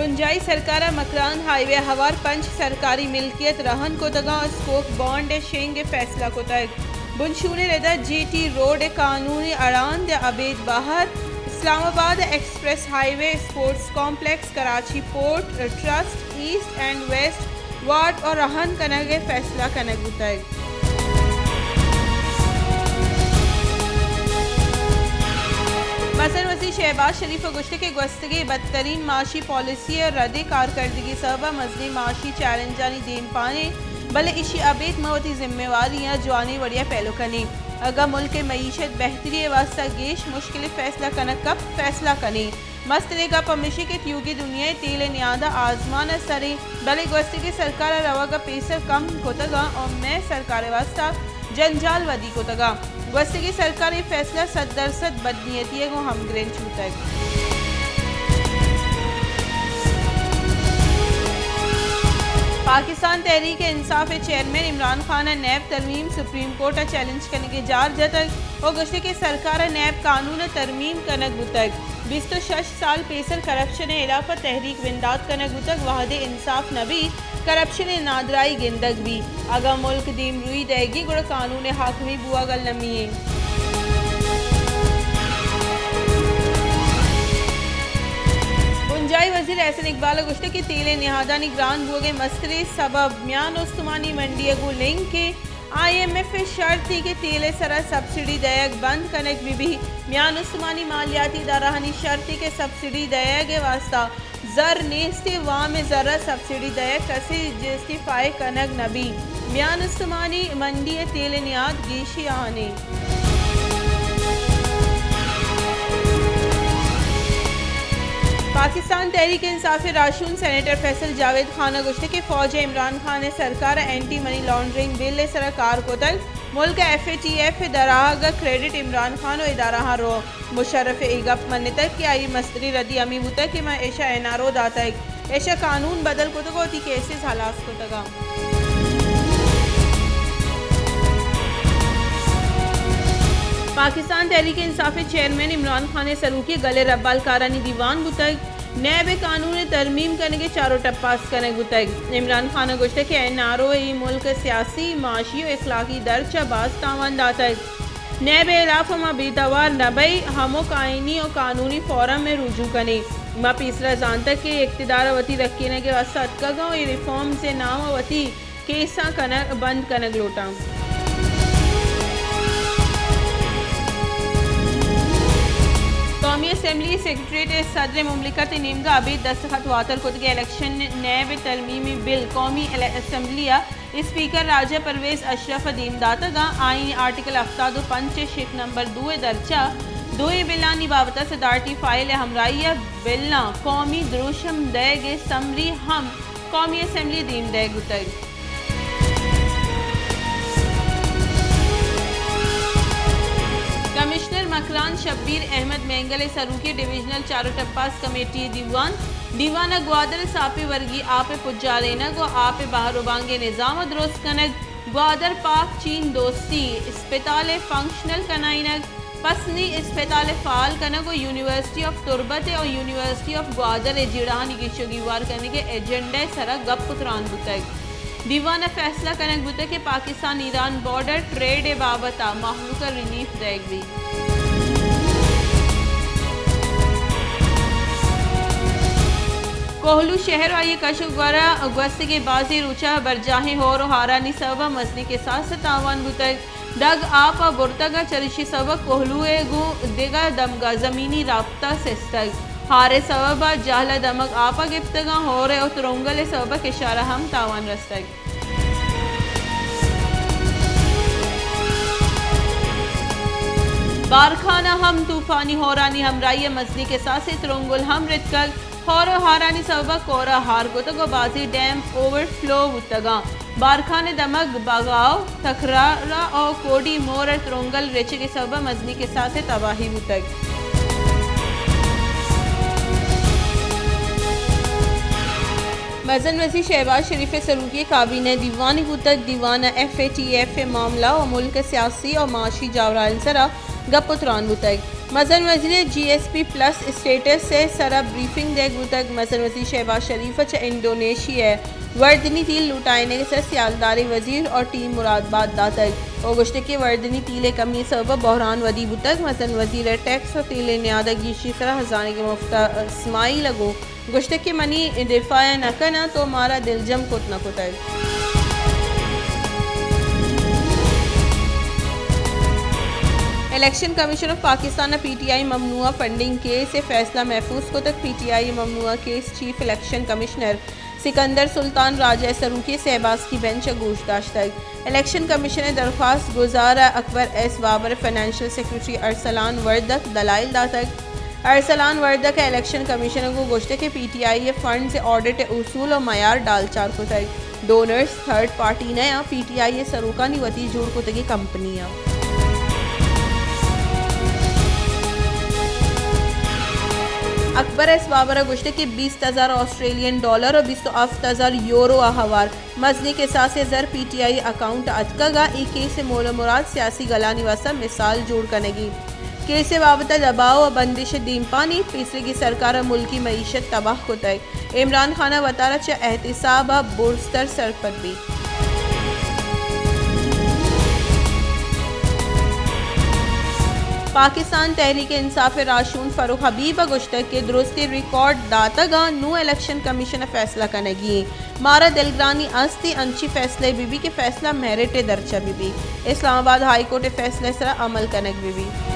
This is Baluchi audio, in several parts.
بنجاہی سرکار ءَ مکران ہائی وے ءِ ہوار پنچ سرکاری ملکیت رہن کتگاں ءُ اسکوک بانڈ ءِ شنگ ءِ فیصلہ کتگ۔ بنشون ءِ رد ءَ جی ٹی روڈ ءِ قانونی اڑاند ءَ ابید بہر، اسلام آباد ءَ express highway, sports complex, Karachi port trust, east and west ward ءَ رہن کنگ ءِ فیصلہ کنگ بوتگ۔ مزن وزیر شہباز شریف ءَ گوشتگ کہ گوستگیں بدترین معاشی پالیسی ءِ رد ءِ کارکردگی ءِ سبب ءَ مزنیں معاشی چیلنجانی دیمپان ایں، بلے ایشی ءَ ابید ما وتی ذمہ واریاں جوانیں وڑے ءَ پیلو کنیں۔ اگاں ملک ءِ معیشت بہتری ءِ واستہ گیش مشکلیں فیصلہ کنگ کپت، فیصلہ کنیں۔ مستریں گپ ہمیش ایں کہ تیوگیں دنیا ءِ تیل ءِ نیاد ءَ آزمان ءِ سر ایں، بلے گوستگیں سرکار ءَ روگ ءَ پیسر کم کتگاں ءُ مئے سرکار ءِ واستہ جنجال ودی کتگاں۔ گوستگیں سرکار ءِ اے فیصلہ سد درسد بدنیتی ءَ گوں ہمگرنچ بوتگ۔ پاکستان تحریک انصاف ءِ چیئرمین عمران خان ءَ نیب ترمیم سپریم کورٹ ءَ چیلنج کنگ ءِ جار جتگ ءُ گوشتگ کہ سرکار ءَ نیب قانون ءِ ترمیم کنگ بوتگ۔ بیست ءُ شش سال پیسر کرپشن ءِ ہلاف ءَ تحریک بندات کنگ بوتگ، وہدے انصاف نہ بیت، کرپشن ءِ نادراہی گندگ بیت۔ اگاں ملک دیمروئی دئیگی گڑا قانون ءِ حاکمی بوہگ المی ایں۔ بنجاہی وزیر احسن اقبال ءَ گوشتگ کہ تیل ءِ نہادانی گران بوگ ءِ مستریں سبب میان استمانی منڈی ءَ گوں لنک ایں۔ آئی ایم ایف ءِ شرط ایں کہ تیل ءِ سرا سبسڈی دئیگ بند کنگ بہ بیت۔ میان استمانی مالیاتی ادارہانی شرط ایں کہ سبسڈی دئیگ ءِ واستہ زر نیست ایں، وام ءِ زر ءَ سبسڈی دئیگ کسے جسٹیفائی کنگ نہ بیت۔ میان استمانی منڈی ءِ تیل ءِ نیاد گیشی آہان ایں۔ پاکستان تحریک انصاف ءِ راہشون سینیٹر فیصل جاوید خان ءَ گوشتگ کہ فوج ءَ عمران خان ءِ سرکار ءَ اینٹی منی لانڈرنگ بل ءِ سرا کار کتگ، ملک ءَ ایف اے ٹی ایف ءِ دراہگ ءِ کریڈٹ عمران خان ءُ ادارہاں رو۔ مشرف ءَ اے گپ منتگ کہ آئی ءِ مستریں ردی ہمے بوتگ کہ من ایشاں این آر او داتگ، ایشاں قانون بدل کتگ ءُ وتی کیسز ہلاس کتگ۔ پاکستان تحریک انصاف ءِ چیئرمین عمران خان ءِ سروکی ءَ گل ءِ ربالکارانی دیوان بوتگ۔ نیب ءِ قانون ءِ ترمیم کنگ ءِ چار ءُ ٹپاس کنگ بوتگ۔ عمران خان ءَ گوشتگ کہ این آر او ءَ اے ملک ءِ سیاسی، معاشی ءُ اخلاقی درچ ءَ باز تاوان داتگ۔ نیب ءِ ہلاف ءَ ما بے توار نہ بئیں، ہمک آئینی ءُ قانونی فورم ءَ رجوع کنیں۔ ما پیسرا زانتگ کہ اے اقتدار ءَ وتی رکینگ ءِ واستہ اتکگ آں ءُ اے ریفارمز ءِ نام ءَ وتی کیساں کنگ، بند کنگ لوٹاں۔ قومی اسمبلی ءِ سیکرٹریٹ ءَ صدر مملکت ءِ نیمگ ءَ ابید دستخط واتر کتگیں الیکشن نیب ءِ ترمیمی بل قومی اسمبلی ءِ اسپیکر راجہ پرویز اشرف ءَ دیم داتگ ءُ آئین ءِ آرٹیکل ہفتاد ءُ پنچ ءِ شق نمبر دو ءِ درچ ءَ دوئیں بلانی بابت ءَ صدارتی فائل ءِ ہمراہی ءَ بلاں قومی دروشم دئیگ ءِ سمری ہم قومی اسمبلی ءَ دیم دئیگ بوتگ۔ کمشنر مکران شبیر احمد مینگل ءِ سروکی ءَ ڈویژنل چار ءُ ٹپاس کمیٹی ءِ دیوان۔ دیوان ءَ گوادر ءِ ساپیں ورگی آپ ءِ پجارینگ ءُ آپ ءِ بہر ءُ بانگ ءِ نظام ءِ درست کنگ، گوادر پاک چین دوستی اسپتال ءِ فنکشنل کنائینگ، پسنی اسپتال ءِ فعال کنگ ءُ یونیورسٹی آف تربت ءِ ءُ یونیورسٹی آف گوادر ءِ جیڑہانی گیش ءُ گیوار کنگ ءِ ایجنڈا ءِ سرا گپ ءُ تران بوتگ۔ دیوان ءَ فیصلہ کنگ بوتگ کہ پاکستان ایران بارڈر ٹریڈ ءِ بابت ءَ مہلوک ءَ ریلیف دئیگ بیت۔ کوہلو شہر ءُ آئی ءِ کش ءُ گور ءَ گوستگیں بازیں روچ ءَ برجاہیں ہور ءُ ہارانی سبب ءَ مزنیں کساس ءِ تاوان بوتگ۔ دگ آپ ءَ برتگ ءُ چریشی سبب ءَ کوہلو ءَ گوں دگہ دمگ ءَ زمینی رابطہ سستگ۔ ہار ءِ سبب ءَ جہل ءِ دمگ آپ ءَ گپتگ ءُ ہور ءُ ترونگل ءِ سبب ءَ کشار ءَ ہم تاوان رستگ۔ بارکھان ءَ ہم طوفانی ہورانی ہمراہی ءَ مزنیں کساسے، ترونگل ہم رتکگ۔ ہور ءُ ہارانی سبب ءَ کور ءَ ہار کتگ ءُ بازیں ڈیم اوور فلو بوتگ اَنت۔ بارکھان ءِ دمگ بگاؤ، تکرارا ءُ کوڈی مور ءَ ترونگل رچگ ءِ سبب ءَ مزنیں کساس ءِ تباہی بوتگ۔ مزن وزیر شہباز شریف ءِ سروکی ءَ کابینہ ءِ دیوانے بوتگ۔ دیوان ءَ ایف اے ٹی ایف ءِ معاملہ ءُ ملک ءِ سیاسی ءُ معاشی جاورانی سرا گپ ءُ تران بوتگ۔ مزن وزیر ء جی ایس پی پلس اسٹیٹس ء سرا بریفنگ دیگ بوتگ۔ مزن وزیر شہباز شریف ء چہ انڈونیشیا ء وردنی تیل لوٹائینگ ء سرا سیالداریں وزیر اور ٹیم مراد بات داتگ و گوشتگ کہ وردنی تیل ء کمی ء سبب ء بحران ودی بوتگ۔ مزن وزیر ء ٹیکس و تیل ء نیاد ء گیشی ء سرا ہزانگ ء مفت ء اسماعیل ء گوں گوشتگ کہ منی دفاع ء نہ کناں تو مارا دلجم کت نہ کتگ۔ الیکشن کمیشن آف پاکستان ء پی ٹی آئی ممنوعہ فنڈنگ کیس ء فیصلہ محفوظ کتگ۔ پی ٹی آئی ممنوعہ case chief election commissioner Sikandar Sultan Raja ء سروکی ء سہ باسکی بینچ ء گوش داشتگ۔ الیکشن کمیشن ء درخواست گزار ء اکبر ایس بابر ء فنانشل سیکرٹری ارسلان وردک دلائل داتگ۔ ارسلان وردک ء الیکشن کمیشن ء گوں گوشتگ کہ پی ٹی آئی ء فنڈز ء آڈٹ ء اصول ء معیار ڈالچار کتگ۔ ڈونرز تھرڈ پارٹی نہ آں، پی ٹی آئی ء سروکانی وتی جوڑ کتگیں کمپنی آں۔ اکبر ایس بابر ء گوشتگ کہ بیست ہزار آسٹریلین ڈالر ء بیست و ہفت ہزار یورو ء ہوار مزنیں کساسے زر پی ٹی آئی اکاؤنٹ ء اتکگ ء اے کیس ء مول ء مراد سیاسی گلانی واستہ مثال جوڑ کنگی۔ کیس ء بابت ء دباؤ ء بندش ء دیمپانی پیسریگیں سرکار ء ملکی معیشت تباہ کتگ۔ عمران خان ء وتارا چہ احتساب ء برزتر سرپد بیت۔ پاکستان تحریک انصاف ء راہشون فروخ حبیب ء گوشتگ کہ درستیں ریکارڈ داتگ ء نوں الیکشن کمیشن ء فیصلہ کنگی انت۔ مارا دلگرانی است انچیں فیصلہ بہ بیت کہ فیصلہ میرٹ ء درچ ء بہ بیت۔ اسلام آباد ہائی کورٹ ء فیصلہ ء سرا عمل کنگ بہ بیت۔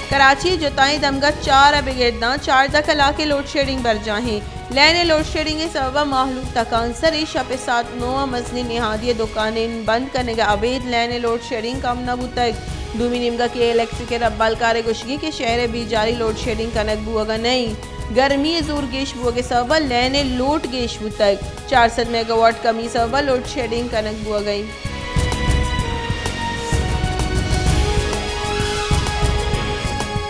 کراچی ء جتائیں دمگاں چار ء بگر داں چاردہ کلاک ء لوڈ شیڈنگ برجاہیں۔ لین ء لوڈ شیڈنگ ء سبب ء مہلوک تکانسر ء شپ ء ساعت نو ء مزنیں نہادی ء دکانیں بند کنگ ء ابید لین ء لوڈ شیڈنگ کم نہ بوتگ۔ دومی نیمگ ء کے الیکٹرک ء ربالکار ء گوشگی کہ شہر ء بیجاری لوڈ شیڈنگ کنگ بوگ ء نہ انت۔ گرمی ء زور گیش بوگ ء سبب ء لین ء لوٹ گیش بوتگ۔ چار سد میگا واٹ کمی ء سبب ء لوڈ شیڈنگ کنگ بوگ ء انت۔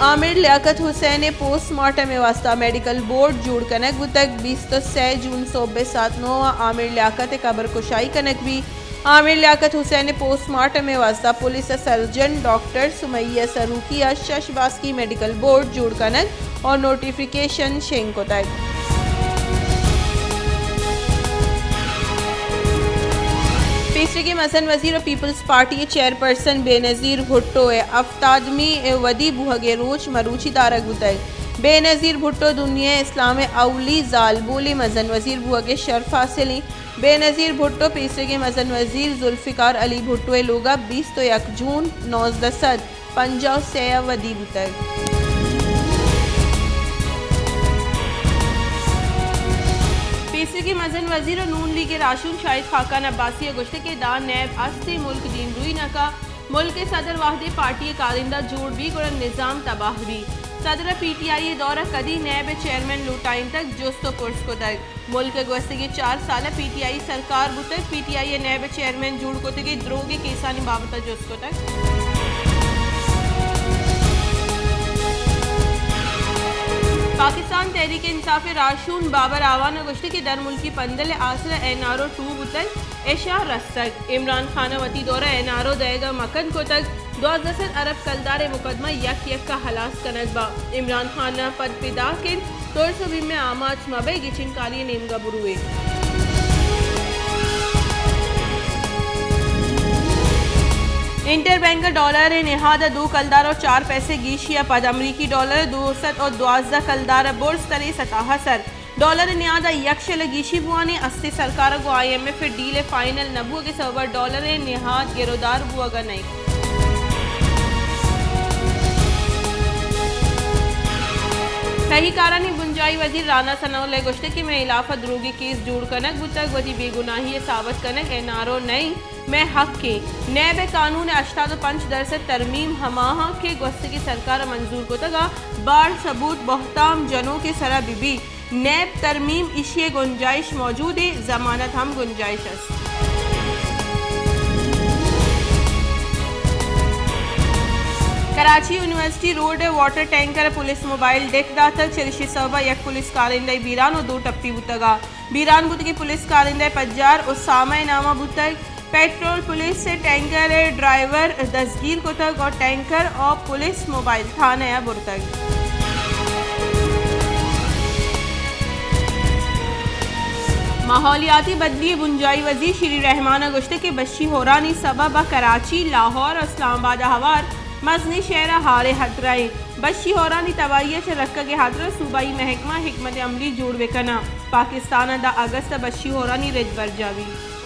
عامر لیاقت حسین ء پوسٹ مارٹم ء واستہ میڈیکل بورڈ جوڑ کنگ بوتگ۔ بیست و سئے جون سہب ء ساعت نو ء عامر لیاقت ء قبر کشائی کنگ بیت۔ عامر لیاقت حسین ء پوسٹ مارٹم ء واستہ پولیس ء سرجن ڈاکٹر سمیہ سروکی ء شش باسکی میڈیکل بورڈ جوڑ کنگ اور نوٹیفیکیشن شنگ کتگ۔ پیسریگیں مزن وزیر و پیپلز پارٹی ء چیئرپرسن بے نظیر بھٹو ء ہفتادمی ودی بوہگ ء روچ مروچی دارگ بوتگ۔ بے نظیر بھٹو دنیا ء اسلام ء اولی زالبولیں مزن وزیر بوہگ ء شرف حاصل انت۔ بے نظیر بھٹو پیسریگیں مزن وزیر ذوالفقار علی بھٹو ء لوگ ء بیست و یک جون نوزدہ سد پنجاہ و سئے ء ودی بوتگ۔ پیسریگیں مزن وزیر و نون لیگ ء راہشون شاہد خاقان عباسی ء گوشتگ کہ داں نیب است ء ملک دیمروئی نہ کا، ملک ء صدر وہدے پارٹی ء کارندہ جوڑ بی گڑا نظام تباہ بی۔ صدر ء پی ٹی آئی ء دور ء کدی نیب ء چیئرمین لوٹائینتگ، جست و پرس کتگ۔ ملک ء گوستگیں چار سال ء پی ٹی آئی سرکار بوتگ، پی ٹی آئی ء نیب ء چیئرمین جوڑ کتگیں دروگیں کیسانی بابت ء جست کتگ۔ پاکستان تحریک انصاف ء راہشون بابر اعوان ء گوشتگ کہ درملکی پندل ء آسر ء این آر او ٹو بوتگ، اشاں رستگ۔ عمران خان ء وتی دور ء این آر او دئیگ ء مکن کتگ۔ دوازدہ سد ارب کلدار ء مقدمہ یک یک ء ہلاس کنگ با۔ عمران خان ء پد پیداک انت، ترس و بیم ء آماچ مہ بئے، گچین کاری ء نیمگ ء بروئے۔ انٹر بینک ء ڈالر ء نہاد ء دو کلدار و چار پیسے گیشی ء پد امریکی ڈالر ء دو سد و دوازدہ کلدار ء برز تریں سطح ء سر۔ ڈالر ء نیاد ء یک شل ء گیشی بوان انت، استیں سرکار ء گوں آئی ایم ایف ء ڈیل ء فائنل نہ بوگ ء سبب ء ڈالر ء نہاد گرودار بوگ ء نہ انت۔ تہی کارانی بنجاہی وزیر رانا ثناء اللہ ء گوشتگ کہ مئے ہلاف ء دروگیں کیس جوڑ کنگ بوتگ، وتی بے گناہی ء ثابت کنگ این آر او نہ انت، مئے حق انت۔ نیب ء قانون ء ہشتاد و پنچ درسد ترمیم ہماہاں کہ گوستگیں سرکار ء منظور کتگ ء باڑ ثبوت بہتام جنوک ء سرا بہ بیت۔ نیب ترمیم ایشی ء گنجائش موجود انت، ضمانت ہم گنجائش است۔ کراچی یونیورسٹی روڈ ء واٹر ٹینکر ء پولیس موبائل ڈیک داتگ، چریشی سبب ء یک پولیس کارندہ ء بیران و دو ٹپی بوتگ ء بیران بوتگیں پولیس کارندہ ء پجار اسامہ ء نام ء بوتگ۔ پیٹرول پولیس ءِ ٹینکر ءِ ڈرائیور دزگیر کتگ ءُ ٹینکر ءَ پولیس موبائل تھانہ ءَ برتگ۔ ماحولیاتی بدلی ءِ بنجاہی وزیر شیری رحمان ءَ گوشتگ کہ بشی ہورانی سبب ءَ کراچی، لاہور ءُ اسلام آباد ءَ ہوار مزنیں شہر ءَ ہار ءِ ہترہ اِنت۔ بشی ہورانی تباہی ءَ چہ رکگ ءِ ہاترا صوبائی محکمہ حکمت عملی جوڑ بہ کناں۔ پاکستان ءَ دہ اگست ءَ بشی ہورانی رد برجاہ بیت۔